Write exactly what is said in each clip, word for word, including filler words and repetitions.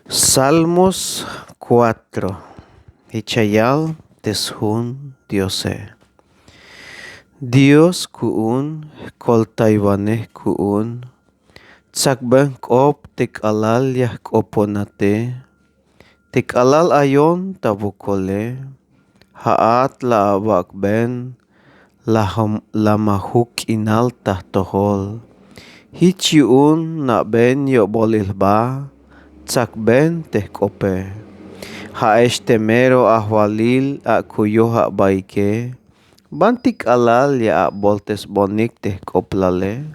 Salmos kuatro. Jich ya yal te sjun diose. Dios ku'un jkoltaywanej ku'un. Tsakben jk'op te k'alal ya jk'oponate. Te k'alal ayon ta wokole. Ja'at la awak'ben la majuk k'inal ta jtojol. Jich yu'un naben yo'bolil jba. Tsakben te jk'ope. Ja'ex te mero ajwalil akuyoj abaike. Bantik k'alal ya aboltesbonik te jk'oplale?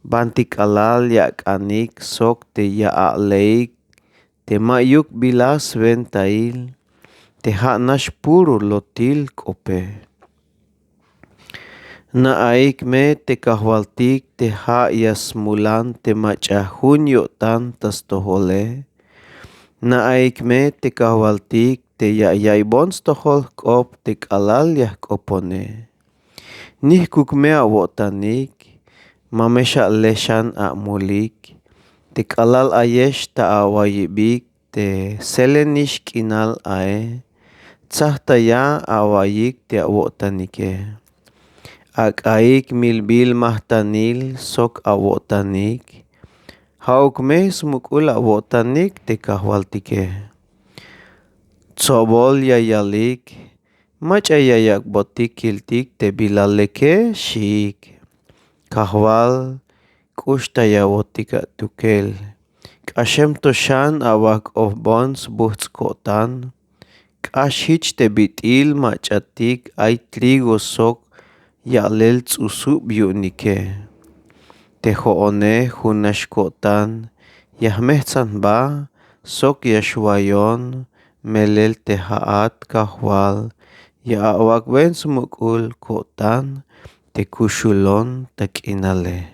Bantik k'alal ya ak'anik sok te ya aleik te ma'yuk bila swentail? Te ja' nax puro lotil k'ope. Na'aik me te kajwaltik te ja' ya smulan te mach'a jun yo'tan ta stojole. Na'aik me te kajwaltik te ya ya'iybon stojol jk'op te k'alal ya jk'opone. Nijkuk me awo'tanik. Ma me xale xan amulik. Te k'alal ayex ta awayibik te selenix k'inal ae. Tsajtaya awayik te awo'tanike. Ak'aik milbil majtanil sok awo'tanik. Ja'uk me smuk'ul awo'tanik te kajwaltike. Tsobol ya yalik. Mach'a ya yak'botik kiltik te bila leke xiik. Kajwal, k'uxtayawotik atukel. K'axem to xan awajk'ojbon sbujts' ko'tan. K'ax jich te bit'il mach'atik ay trigo sok ya'lel ts'usub yu'unike. Te jo'one jun nax ko'tan ya jmejts'an jba sok ya xwayon. Melel te ja'at kajwal ya awak'ben smuk'ul ko'tan te kuxulon ta k'inale.